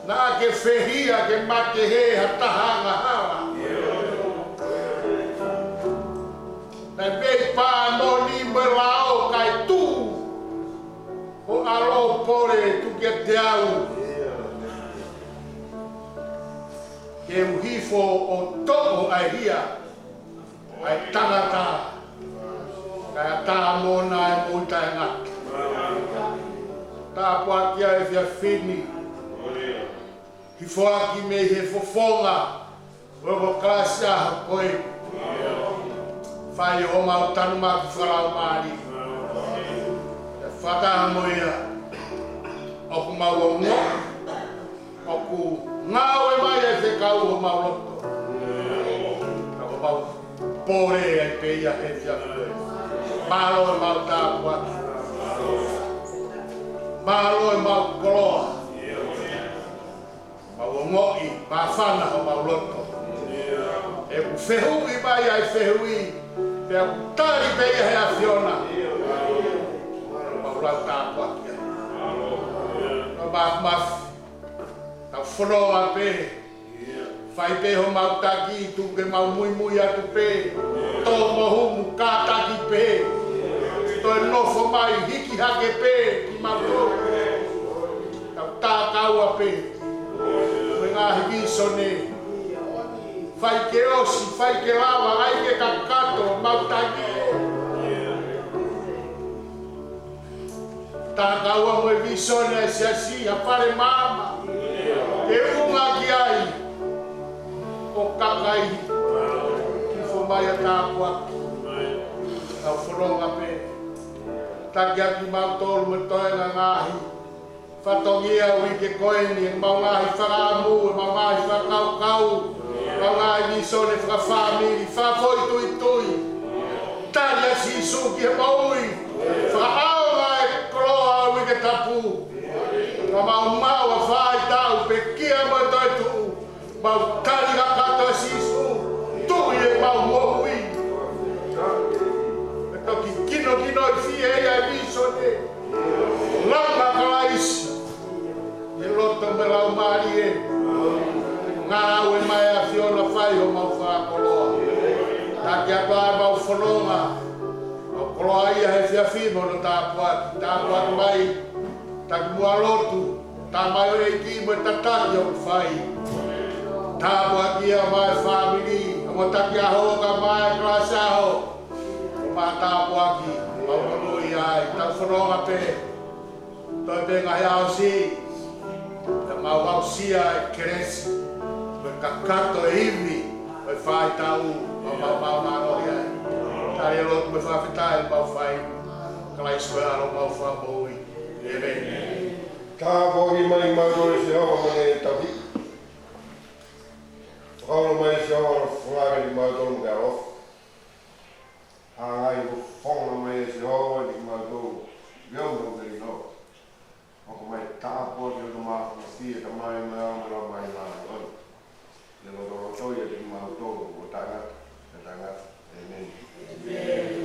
Naʻa ke fehia ke mate he ha taha angahala. Naʻe pehē ʻi he pā moʻoni mo e lao kae tuʻu ho ʻAlo pole tuku kiate au. Ke u hifo ʻo toʻo ʻa e hia ʻa e tangata, kae ʻatā moʻona ʻa e moʻui taʻengata. Tāpuakiʻi ʻa e efiafi ni. Hifoaki mei he fofonga ʻo e kalasi ʻa ko ē. Fai homau tanumaki fakalaumālie. Fakataha mo ia, ʻoku mau ongoʻi ʻoku ngāue mai ʻa e fekau homau loto. Ka ko homau pole ai pē ia he efiafi ni. Mālō ʻemau tāpuaki. Mālō ʻemau koloa. Mau ongoʻi māfana homau loto. ʻOku fehuʻi mai ʻa e fehuʻi, pea ʻoku tali pē ia he ʻAfiona. Mau lau tāpuaki ai. Mau mafimafi. Tau fononga pē. Fai pē homau taki, tuku ke mau muimui atu pē. Tō mo humu, kātaki pē. Toe nofo mai, hiki hake pē kimautolu. Tau tākaua pē. Mo e ngaahi vīsone. Fai ke ʻosi, fai ke lava, ʻai ke kakato, mau taki. Tākaua mo e vīsone ʻa e siasi, ha fale maama. Ke ʻunga ki ai ʻo kakai. Hifo mai ʻa tāpuaki. Tau fononga pē. Taki atu kimautolu mo e toenga ngaahi fatongia ʻo e uike ko eni, ʻemau ngaahi fakaʻamu, ʻemau ngaahi fakakaukau, ʻemau ngaahi vīsone fakafāmili, fakafoʻituitui. Tali ʻa Sīsū ki he moʻui. Fakaʻaonga e koloa ʻo e uike tapu. Ka mau maʻu ʻa e faʻahitaʻu, pekia mo e toetuʻu. Mau tali kakato ʻa Sīsū, tuʻi ʻemau moʻui. Ke tau Taki atu ʻa e mau fononga, mau koloaʻia he efiafi mo hono tāpuaki, tāpuaki mai, taki muʻa lotu, tā mai ʻo e ʻEiki mo e tataki ʻoku fai. Tāpuakiʻi ʻa e fāmili, ʻo mo taki ʻaho ka mai kalasi ʻaho, ʻo mo tāpuaki, mau monūʻia ai, tau fononga pē. Toe pē ngaahi ʻaosi, ka mau aʻusia e kelesi, ko e kakato e ivi, ko e faitau, mau mau mau mālohi ai. Tali e lotu mo e fakafetaʻi mau fai, Kalaisi ko e ʻAlo mau Fakamoʻui. ʻĒmeni. Tāpuakiʻi mai kimautolu ʻe Sihova mo ʻene tauhi. Fakaulo mai ʻe Sihova hono fofonga kiate kimautolu mo e ʻaloʻofa. Hanga ʻo fofonga mai ʻe Sihova kiate kimautolu ʻa hono melino. Hoko mai tāpuaki ʻo e Tamai Māfimafi, ʻa e Tamai mo e ʻAlo mo e Laumālie Māʻoniʻoni. Ke lotolotoʻi ʻiate kimautolu ʻo taʻengata pea taʻengata. ʻĒmeni. ʻĒmeni.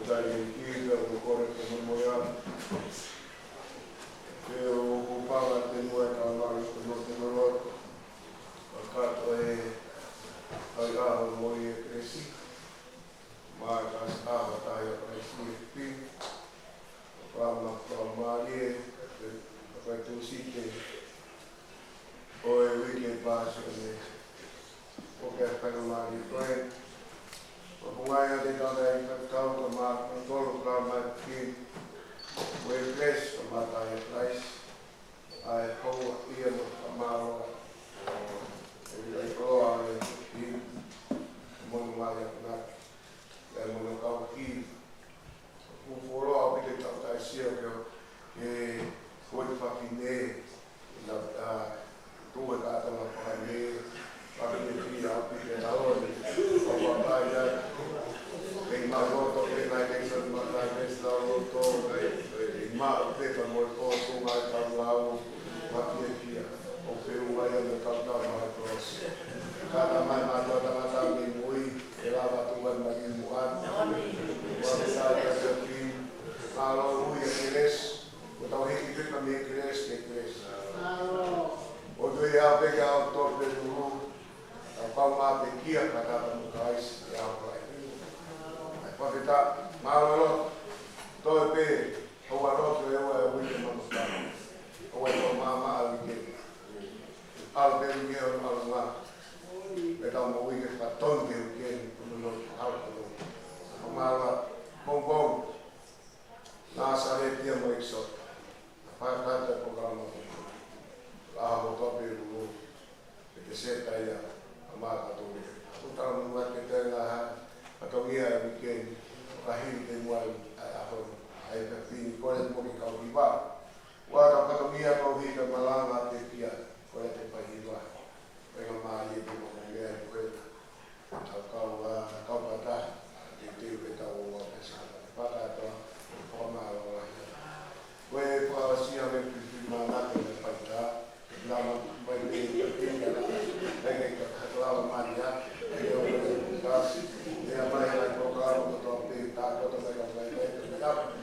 Kae ʻai ke kiʻi ka mo kore ke mo moja. Ke o kupanga te mo e ka ngalo te mo te mo loto. Kakato e ʻai ʻaho mo e kelesi. Mai ka sa ʻaho tai o e C F P. Polokalama Fakamālie, ko e Tūsite ʻo e uike Pāsese. ʻOku ou fakamālō atu. Ko e pō ngāue ʻa e tau tai fakatau ka mā, ko e tolu polokalama ki, ko e Grace, ko e Mata ʻia Christ. ʻA e houa ia mo e fakamālō. ʻE ʻi ai koloa ʻa e ki, mo e ngāue ʻa e ngāue. ʻE mo e kau ki. Kuo fuoloa ʻaupito e tau tai sio ke, ke koi fafine, na, a, tuʻu e kātoanga fafine, fafine fiefia ʻaupito e ʻaho ni, ʻo papai ai. Kei mau loto, kei nai kei soni matai, kei sila loto, kei mau pepa mo e kōtunga e kau lau, fafine fiefia, ʻo pehē mai ʻa e kau tau mai kōsi. Kātaki mai mātou tangata mei mui, ʻe lava atu ai mai ki muʻa. Ua te sai ka te pi, ʻa lau ui ʻa Kelesi, ko tau hiki pepa mei Kelesi ki Kelesi. ʻO tui au pē ke au tō pē nulu, ʻa pau mā pē kia ka tata mo Kalaisi, ʻe au kai. ʻAi fakafetaʻi, mālō e lotu, toe pē, ʻoua lotu e ua e uike mamafa. ʻOua e tō māmā a uike. ʻAlu pē uike ʻo mālō ngā. Pea tau mo uike fatongi e uike ni, ko no lotu, ʻalu pē lotu. Ko mālō, bong bong. Nāsaleti ia mo ʻEkisoto. Fai fai ta ko kama. ʻAho mo tō pē lulu. Ke te seta ia, ʻa mā ka tō pē. Ko tau mo ua ke te ngā ha, fatongia e uike ni. Ka hili te mua ʻa, ʻa, ʻa, ʻa, ʻa, ʻa, pini, ko e mo ke kau hiva. Ua ka fatongia kau hika malanga te kia, ko e te pai hiva. Ko e ngā mālie te mo ko mea i ko e. Tau kau, ʻa, kau pata, te te ke tau ua pesa. Pata toa, ko mā ua hia. Ko e fakaʻosia me pipimana ke me paita. Lama mai pē, pē, pē, pē, pē, pē, lama mai ia, pē, pē, pē, pē, pē, pē, mai ai ko ka ko to pē, ta ko to mai ka mai pē, pē, pē,